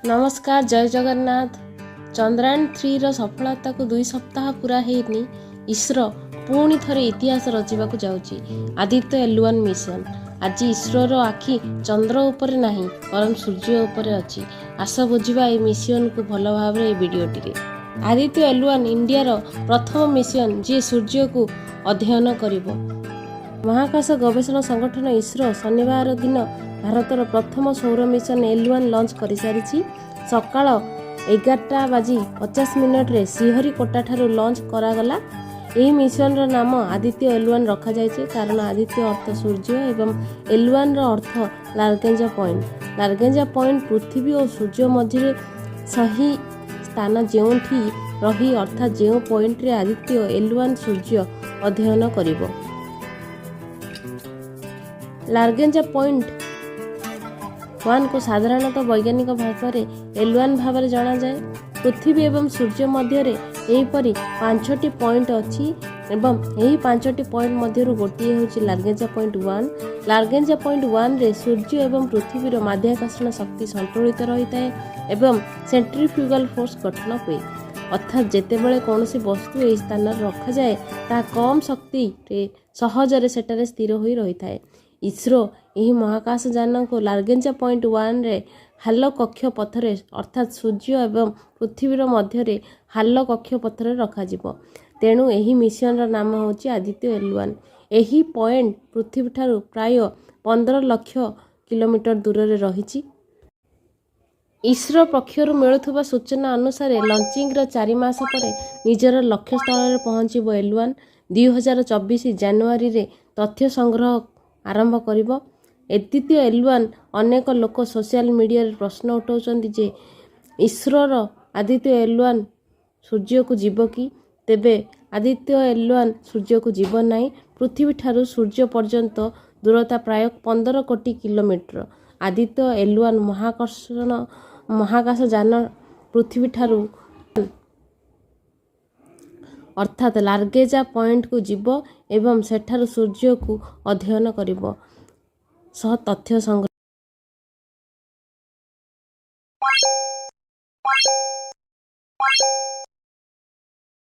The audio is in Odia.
ନମସ୍କାର, ଜୟ ଜଗନ୍ନାଥ। ଚନ୍ଦ୍ରାୟଣ 3ର ସଫଳତାକୁ 2 ସପ୍ତାହ ପୂରା ହେଇନି, ଇସ୍ରୋ ପୁଣି ଥରେ ଇତିହାସ ରଚିବାକୁ ଯାଉଛି। Aditya L 1 mission. ଆଜି ଇସ୍ରୋର ଆଖି ଚନ୍ଦ୍ର ଉପରେ ନାହିଁ, ବରଂ ସୂର୍ଯ୍ୟ ଉପରେ ଅଛି। ଆସ ବୁଝିବା ଏହି ମିଶନକୁ ଭଲ ଭାବରେ ଏହି ଭିଡ଼ିଓଟିରେ। ଆଦିତ୍ୟ ଏଲ୍ 1 ଇଣ୍ଡିଆର ପ୍ରଥମ ମିଶନ, ଯିଏ ସୂର୍ଯ୍ୟକୁ ଅଧ୍ୟୟନ କରିବ। ମହାକାଶ ଗବେଷଣା ସଂଗଠନ ଇସ୍ରୋ ଶନିବାର ଦିନ ଭାରତର ପ୍ରଥମ ସୌର ମିଶନ ଏଲ୍ 1 ଲଞ୍ଚ କରିସାରିଛି। ସକାଳ 11ଟା ବାଜି 50 ମିନିଟରେ ଶ୍ରୀହରିକୋଟାଠାରୁ ଲଞ୍ଚ କରାଗଲା। ଏହି ମିଶନର ନାମ ଆଦିତ୍ୟ ଏଲ୍ 1 ରଖାଯାଇଛି, କାରଣ ଆଦିତ୍ୟ ଅର୍ଥ ସୂର୍ଯ୍ୟ ଏବଂ ଏଲ୍ 1ର ଅର୍ଥ ଲାଗ୍ରେଞ୍ଜ ପଏଣ୍ଟ। ଲାଗ୍ରେଞ୍ଜ ପଏଣ୍ଟ ପୃଥିବୀ ଓ ସୂର୍ଯ୍ୟ ମଧ୍ୟରେ ସେହି ସ୍ଥାନ ଯେଉଁଠି ରହି, ଅର୍ଥାତ୍ ଯେଉଁ ପଏଣ୍ଟରେ ଆଦିତ୍ୟ ଏଲ୍ 1 ସୂର୍ଯ୍ୟ ଅଧ୍ୟୟନ କରିବ। ଲାଗ୍ରେଞ୍ଜ ପଏଣ୍ଟ ୱାନ୍କୁ ସାଧାରଣତଃ ବୈଜ୍ଞାନିକ ଭାଷାରେ ଏଲ୍ 1 ଭାବରେ ଜଣାଯାଏ। ପୃଥିବୀ ଏବଂ ସୂର୍ଯ୍ୟ ମଧ୍ୟରେ ଏହିପରି ପାଞ୍ଚଟି ପଏଣ୍ଟ ଅଛି ଏବଂ ଏହି ପାଞ୍ଚଟି ପଏଣ୍ଟ ମଧ୍ୟରୁ ଗୋଟିଏ ହେଉଛି Lagrange point one. Lagrange point ୱାନ୍ରେ ସୂର୍ଯ୍ୟ ଏବଂ ପୃଥିବୀର ମାଧ୍ୟାକର୍ଷଣ ଶକ୍ତି ସନ୍ତୁଳିତ ରହିଥାଏ ଏବଂ ସେଣ୍ଟ୍ରିଫ୍ୟୁଗାଲ ଫୋର୍ସ ଗଠନ ହୁଏ। ଅର୍ଥାତ୍ ଯେତେବେଳେ କୌଣସି ବସ୍ତୁ ଏହି ସ୍ଥାନରେ ରଖାଯାଏ, ତାହା କମ୍ ଶକ୍ତିରେ ସହଜରେ ସେଠାରେ ସ୍ଥିର ହୋଇ ରହିଥାଏ। ଇସ୍ରୋ ଏହି ମହାକାଶ ଯାନକୁ ଲାଗ୍ରେଞ୍ଜ ପଏଣ୍ଟ ୱାନ୍ରେ ହାଲୋ କକ୍ଷ ପଥରେ, ଅର୍ଥାତ୍ ସୂର୍ଯ୍ୟ ଏବଂ ପୃଥିବୀର ମଧ୍ୟରେ ହାଲୋ କକ୍ଷ ପଥରେ ରଖାଯିବ। ତେଣୁ ଏହି ମିଶନର ନାମ ହେଉଛି ଆଦିତ୍ୟ ଏଲ୍ 1। ଏହି ପଏଣ୍ଟ ପୃଥିବୀଠାରୁ ପ୍ରାୟ 15 ଲକ୍ଷ କିଲୋମିଟର ଦୂରରେ ରହିଛି। ଇସ୍ରୋ ପକ୍ଷରୁ ମିଳୁଥିବା ସୂଚନା ଅନୁସାରେ, ଲଞ୍ଚିଂର 4 ମାସ ପରେ ନିଜର ଲକ୍ଷ୍ୟସ୍ଥଳରେ ପହଞ୍ଚିବ ଏଲ୍ 1। 2024 ଜାନୁଆରୀରେ ତଥ୍ୟ ସଂଗ୍ରହ ଆରମ୍ଭ କରିବ ଆଦିତ୍ୟ ଏଲ୍ 1। ଅନେକ ଲୋକ ସୋସିଆଲ ମିଡ଼ିଆରେ ପ୍ରଶ୍ନ ଉଠାଉଛନ୍ତି ଯେ ଇସ୍ରୋର ଆଦିତ୍ୟ ଏଲ୍ 1 ସୂର୍ଯ୍ୟକୁ ଯିବ କି? ତେବେ ଆଦିତ୍ୟ ଏଲ୍ 1 ସୂର୍ଯ୍ୟକୁ ଯିବ ନାହିଁ। ପୃଥିବୀଠାରୁ ସୂର୍ଯ୍ୟ ପର୍ଯ୍ୟନ୍ତ ଦୂରତା ପ୍ରାୟ 15 କୋଟି କିଲୋମିଟର। ଆଦିତ୍ୟ ଏଲ୍ 1 ମହାକାଶ ଯାନ ପୃଥିବୀଠାରୁ, ଅର୍ଥାତ୍ ଲାଗ୍ରେଞ୍ଜ ପଏଣ୍ଟକୁ ଯିବ ଏବଂ ସେଠାରୁ ସୂର୍ଯ୍ୟକୁ ଅଧ୍ୟୟନ କରିବ ସହ ତଥ୍ୟ ସଂଗ୍ରହ